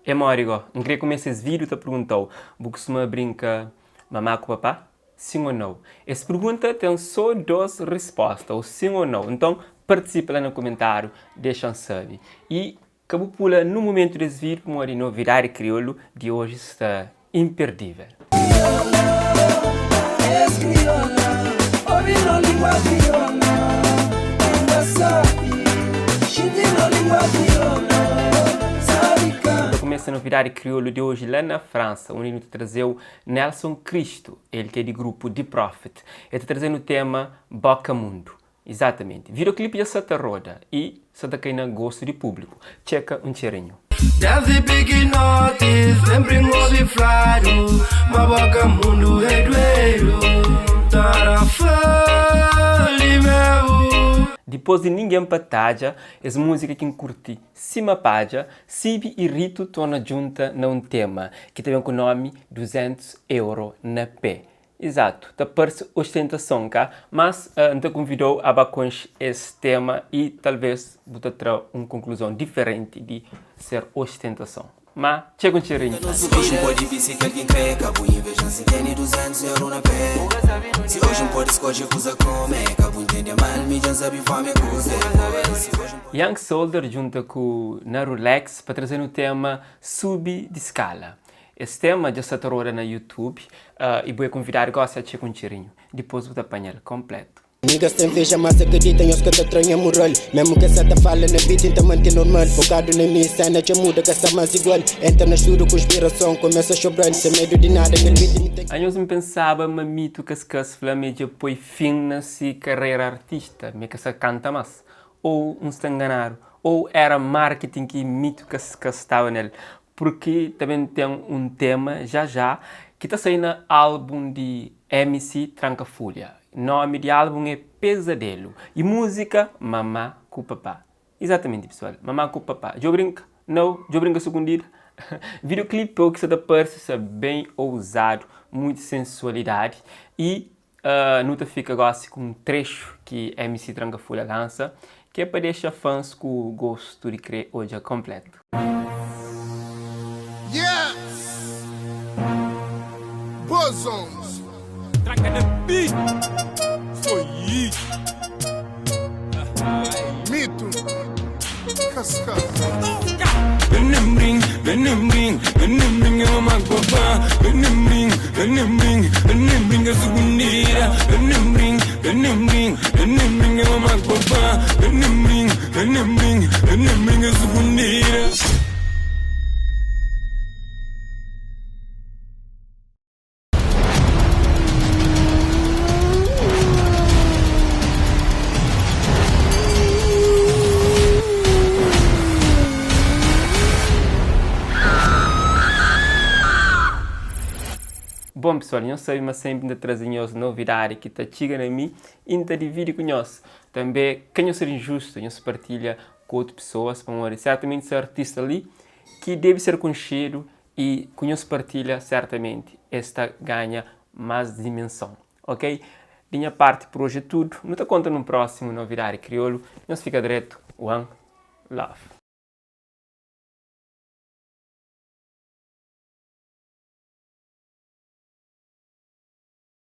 É modi go? N kre kumesa es vídiu ta pergunta-u, bu kustuma brinka mamá ku papá? Sin ô nau? Es pergunta ten sô dos risposta, ô sin ô nau. Nton, partisipa la na kumentáriu, dexa-m sabe. I Ka bu pula nun mumentu des vídiu pamodi novidadi kriolu di oji sta inperdível. Nu ta kumesa novidadi kriolu di oji la na Fransa, undi nu ta traze-u Nelson Cristo, el ki é di grupu The Prophet. El ta traze-nu tema Boka Mundu. Izatamenti. Videoclip dja sa ta roda y sa ta kai na gostu di públiku. Txeka un txerinhu. Desdi pikinoti senpri N obi fladu ma boka mundu é duedu Tarrafal di meu. Dipôs di Ningen Pa Tadja, es múzika ki N kurti sima padja, Sibi y Rito torna djunta na un tema ki ta ben ku nómi 200 Euro na Pé. Izatu, ta parse ostentason, ka? Mas N ta konvida-u a ba konxe es tema i talvês bu ta tra un konkluzon diferenti di ser ostentason. Má, txega un txerinhu. Si oji N pode bisti kel ki N kre Ka bu inveja-m si N tene 200 euro na pé Si oji N pode skodje kuza kume Ka bu ntende mal, mi dja N sabe fomi é kuze Si oji N pode. Young Solder djunta ku Narulex pa traze-nu tema Subi di Skala. Es tema dja sa ta roda na YouTube y bu é konvidadu gosi a txeka un txerinhu. Dipôs bu ta panha-l konplétu. Niggas ta inveja mas acredita nhos ka ta tra nha mural Mesmo ke sa ta fala na beat nta mante normal Focado na mi cena dja muda ka sta mas igual Entra na studio ku inspirason começa xobral Sem medo di nada kel beat mi ta. Anhos N pensaba ma Mito Kaskas fla ma e dja poi fin na si karera artista, ma e ka sa kanta mas. Ou N sta nganadu? Ou era marketing ki Mito Kaskas staba nel? Purki ta ben ten un tema já já ki ta sai na álbun di MC Tranka Fulha. Nómi di álbun é Pezadelu y múzika Mamá ku Papá. Izatamenti pesoal, Mamá ku Papá. Djo brinka? Nau? Djo brinka sukundida? Videoclip ô ki sa ta parse sta ben ouzadu, muitu sensualidadi y Nu ta fika gosi ku un trexu ki MC Tranka Fulha lansa, ki é pa dexa fans ku gostu di kre odja konpletu. Yes! Bozons! Tranka na beat! Foi it! Mito! Kaska! Bon pessoal, nhos sabe ma senpri N ta traze nhos novidadi ki ta txiga na mi y N ta dividi ku nhos. Tanbe ka nhos ser injustu, nhos partilha ku otu pesoas pamodi sertamenti se artista li ki debe ser konxedu y ku nhos partilha sertamenti es ta ganha mas dimenson ok di nha parti por oji é tudu nu ta konta nun prósimu novidadi kriolu nhos fika dretu one love.